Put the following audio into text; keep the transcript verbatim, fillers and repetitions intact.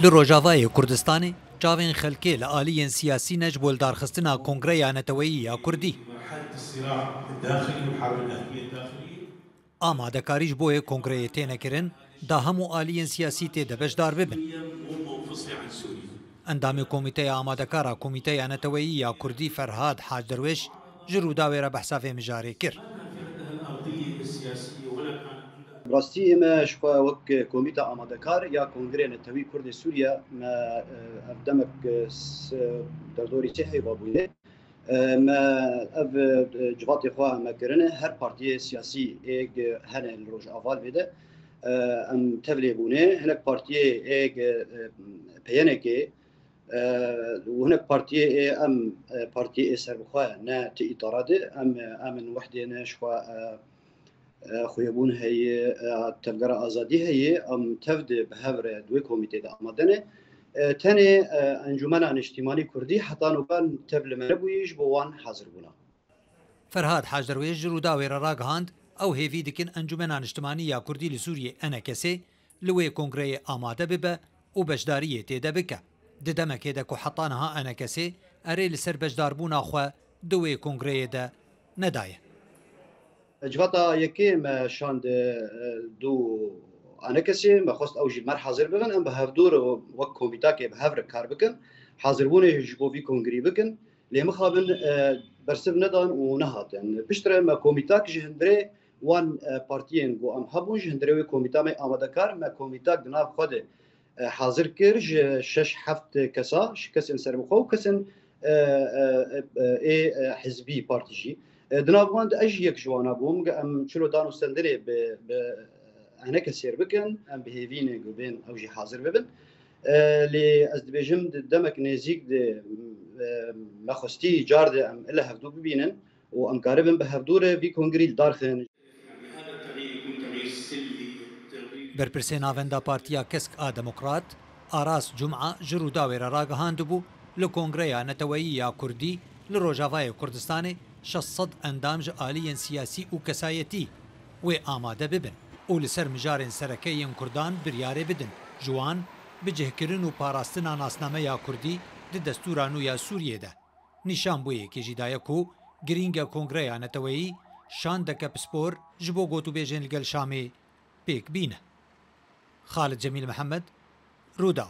Li Rojavayê Kurdistanê çavên xelkê li aliyên siyasî ne ji bo lidarxistina Kongreya Neteweyî ya Kurdî. Amadekarî ji bo yê kongreyê têne kirin, da hemû aliyên siyasî tê de beşdar bibin. Endamê Komîteya Amadekar a Komîteya Neteweyî ya Kurdî Ferhad Hac Derwêş ji Rûdawê re behsa vê mijarê kir. Bi rastî ême ji xwe wek komîta amadekar ya Kongrê Netewî Kurdê Sûriye me ev demek derdorî sê heyva bûye. Me ev civatê xwe me kirine, her partiyê siyasî ê hene li Rojava vê de em tevlê bûne. Hinek partiyê ê P Y N K'ê û hinek partiyê ê em partiyê ê serbixwe ne ti îtara de em em in wehdê ne ji xwe xuyebûn heye, tevgera azadî heye, em tev de bi hev re di wê komîtê de amade ne. Tenê Encûmena Niştîmanî Kurdî heta niha tev li me nebûyî ji bo wan hazir bûna. Ferhad Hac Derwêş ji Rûdawê re ragihand, ew hêvî dikin Encûmena Niştimanî ya Kurdî li Sûriyê, E N K S, li wê kongreyê amade bibe û beşdariyê tê de bike. Di demekê de ku heta niha E N K S erê li ser beşdarbûna xwe di wê kongreyê de nedaye. Civata yekê me şand du anekesê, me xwest ew jî mer hazir bibin, em bi hevdû re wek komîtakê bi hev re kar bikin, hazirbûnê ji bo vî kongrî bikin. Lê mixabin bersiv nedan û nehatin. Piştre me komîtak ji hundirê wan partiyên ku em hebûn, ji hundirê wê komîta me amadekar, me komîtak di nav xwe de hazir kir ji şeş heft kesa, ji kesên serbixwe û kesên ê hizbî, partî jî. Di nav wan de ez jî yek ji wana bûm, em çilo dan û stendinê bi, bi eneke sêr bikin, em bi hêvî ne ku bên ew jî hazir bibin. Lê ez dibêjim di demek nêzîk de me xwestî car de em ile hevdû bibînin û em karibin bi hevdû re vî kongrî li dar xin. Berpirsê Navenda Partiya Kesk a Demokrat, Aras Cuma ji Rûdawê re ragihandibû, li Kongreya Neteweyî ya Kurdî li Rojavayê Kurdistanê şeş sed endam ji aliyên siyasî û kesayetî wê amade bibin û li ser mijarên sereke yên Kurdan biryarê bidin, ji wan bicihkirin û parastina nasnameya Kurdî di destûra nû ya Sûriyê de. Nîşan bo yekê jî daye ku girîng e Kongreya Neteweyî şandeke pispor ji bo gotûbêjên li gel Şamê pêk bîne. Xalid Cemîl Mihemed, Rûdaw.